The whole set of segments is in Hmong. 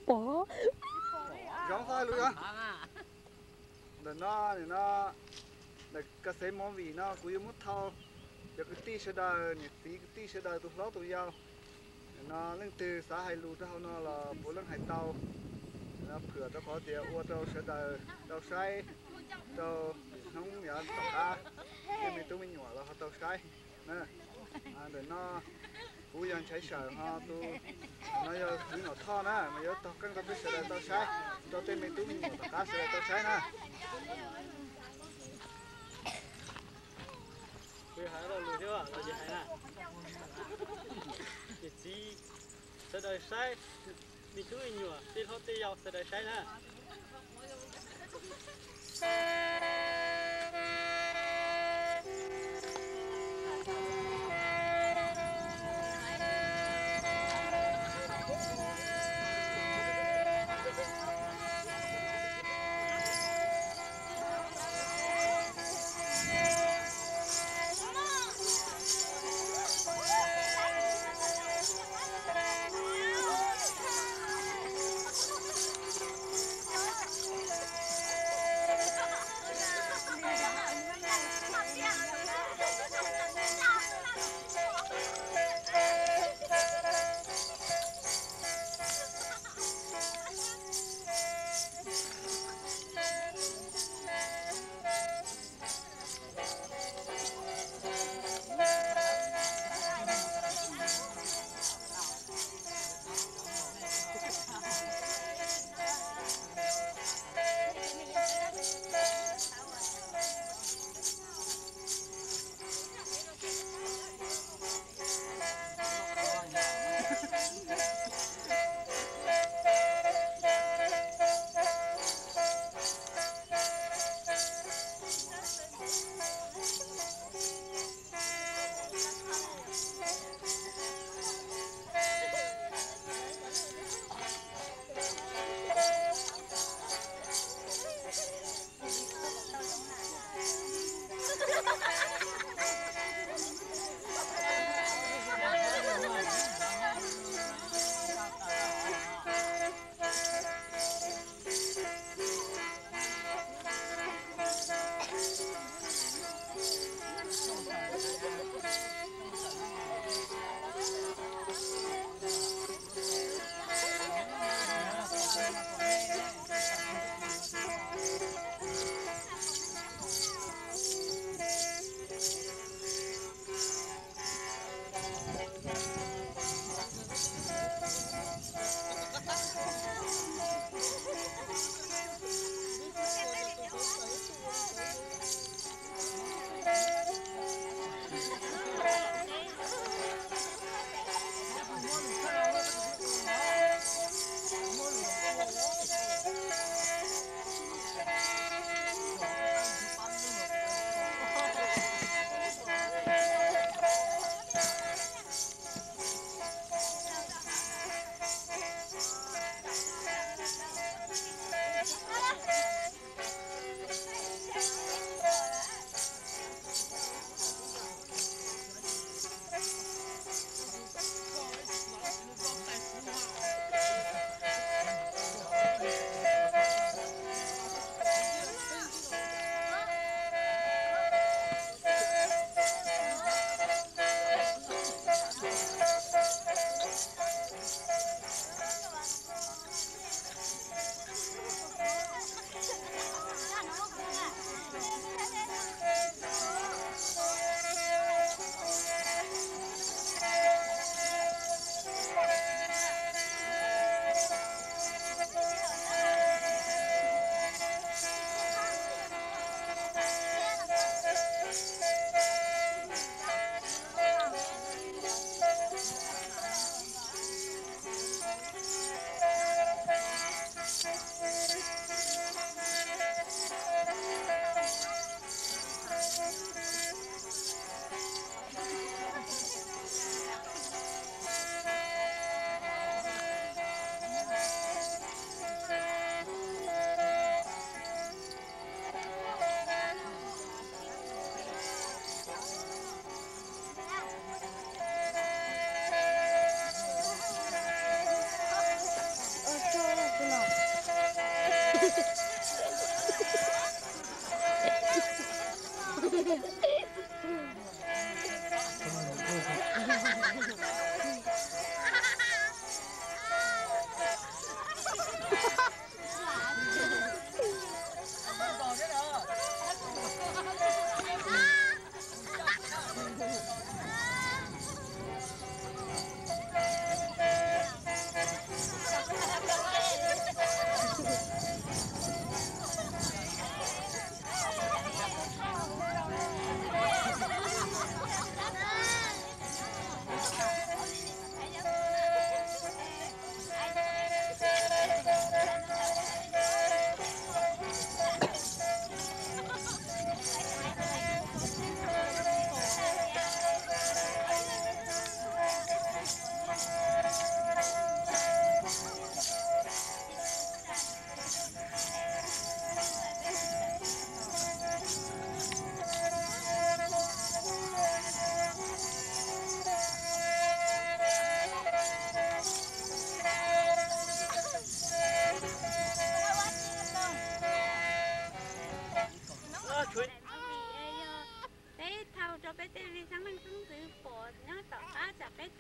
pom. Zoo xav hais lus yog ntawm no, nim no ntawm Ka Xev Movie no kuv yuav muab thau cov kwv tij sawv daws, niam txiv kwv tij sawv daws, tus hlob tus yau. Nim no leej twg xav hais lus rau hauv no los puav leej hais tau. Nim no phwam rau qhov tias ua rau sawv daws tau saib, rau hnub yav tom qab tej me tub me nyuam los ho tau saib na. Ntawm no kuv yog Ntshai Sawm, ho tus no yog Kwv Nom Thoj na, mas yuav tog qeej rau peb sawv daws tau saib, rau tej me tub me nyuam tom qab sawv daws tau saib na. Kuv hais lo lus thiab los ces hais na, niam txiv sawv daws saib, me tub me nyuam, tej hlob tej yau sawv daws saib na.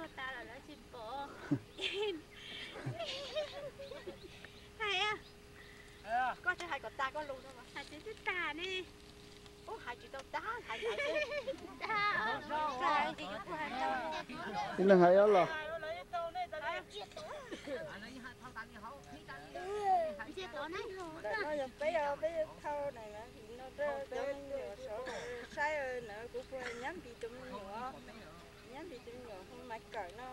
Tas lawm lawv tsis pom. Hais, koj tsis hais kom tas koj lus no mas hais tsis tag ne. Ub, hais tsis tau tas, hais tas. Ib leeg hais ib los. Ntawm no yog peb, peb thauj na, no rau cov me nyuam sawv saib na, kuv puas nyab npis cov me nyuam, nyab npis cov me nyuam hu Maiv Kawm no,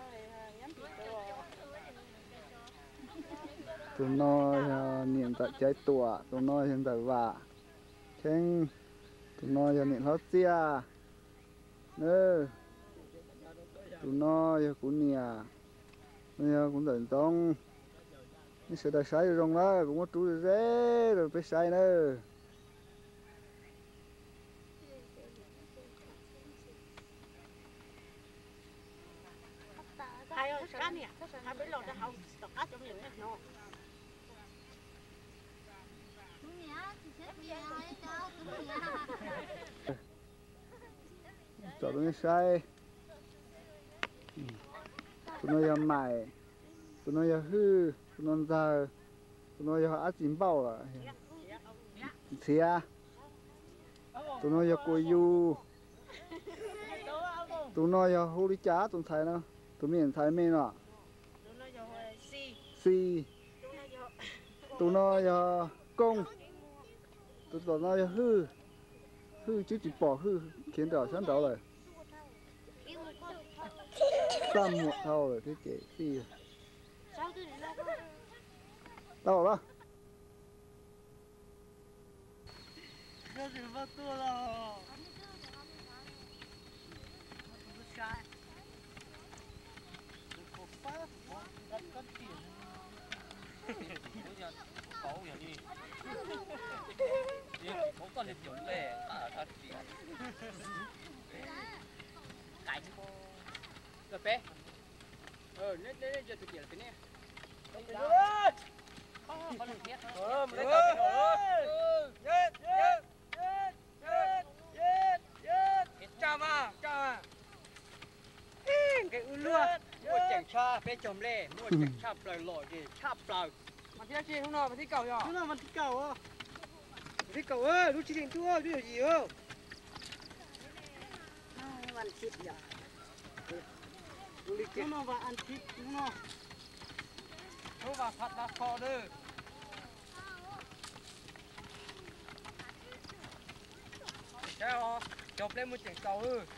nyab npis tus. Tus no yog niam ntxawm Caiv Tuam, tus no yog ntxawm Vam Cheeb, tus no yog niam hlob Txiaj. Tus no yog kuv niam, no yog kuv ntxawm Ntxoov. Nej sawv daws saib zoo zoo na, kuv muab rub ze ze rau peb saib na. Tsom rau nej saib. Tus no yog Maim, tus no yog Hwj, tus no Ntxawg, tus no yog Ab Tsis Npauj lawm, Ntxhiav, tus no yog Kua Yus, tus no yog hu li cas tus ntxhais no, tus me ntxhais me no, Xis, tus no yog Kooj, tus tom no yog Hwj. Hwj twb tsis pom, Hwj khiav nram sab nraud lawm. Txaj muag dhau lawm thiab ces tij. Tau lawm. Peb, nej, nej, nej, tsa mas, tsa mas. Nqe wb luag muaj ceem tshaj, peb cog nplej muaj ceem tshaj plaws, lom zem tshaj plaws. Mas thiab tsis hnub no mas thib kaum yog? Hnub no mas thib kaum. Thib kaum, lub tsib hlis ntuj, lub yog yim. Hnub no vas as thiv, hnub no. Hnub vas phav tav kho lawm. Saib os, cog nplej muaj ceem tsaus.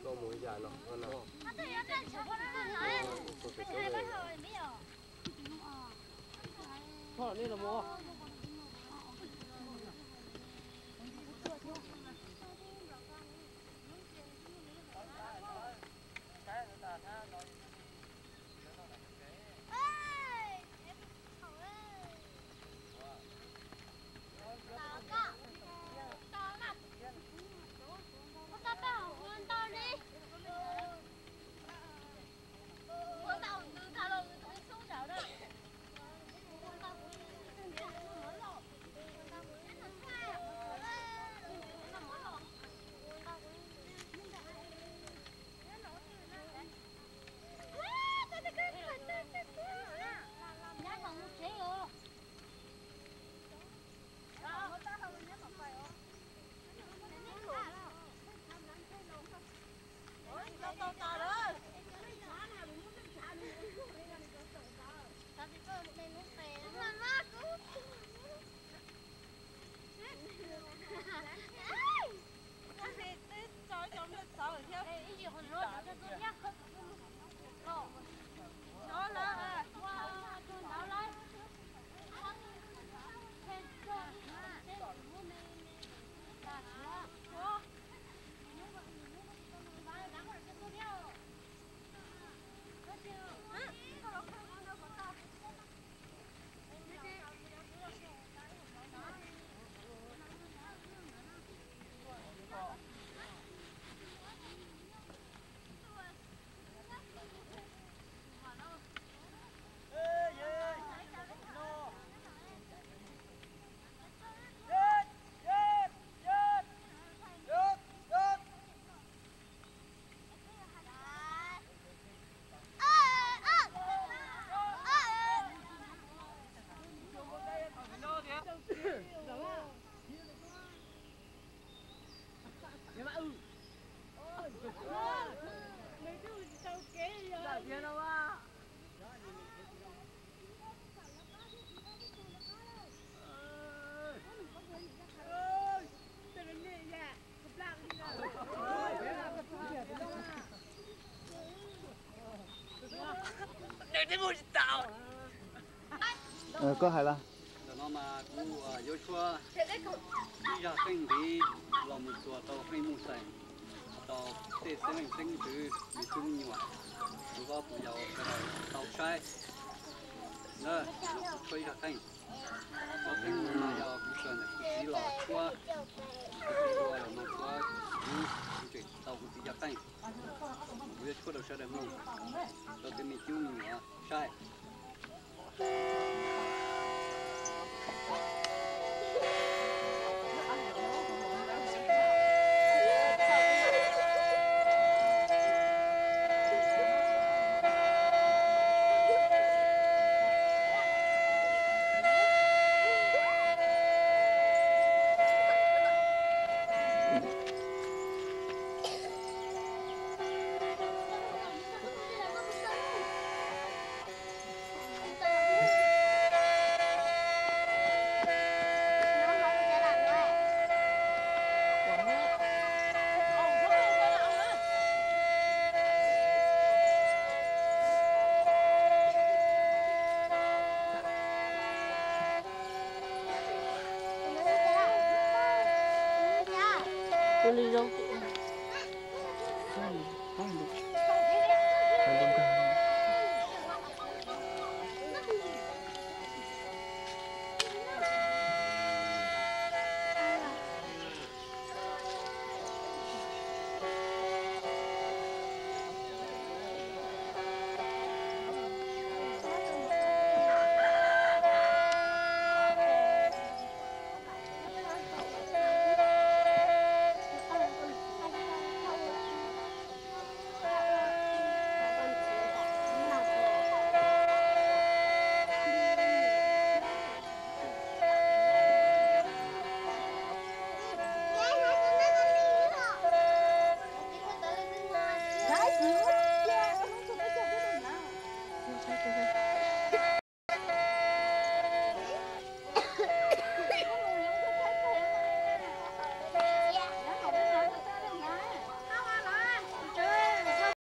Koj mus yam no, no. Koj hais lawm. Ntawm no mas kuv yuav tshuab ib zaj qeej nqi los mus txuas rau qeej muj xeem, rau tej xeeb leej xeeb ntxwv, me tub me nyuam, rau kuv cov yau sawv daws tau saib na. Kuv tshuab ib zaj qeej. Cov qeej no yog kuv sawv ntawm kuv txiv los tshuab, kuv txiv los mas tshuab, kuv tseem tau kuv txiv cov qeej. Kuv yuav tshuab rau sawv daws mloog, rau tej me tub me nyuam saib.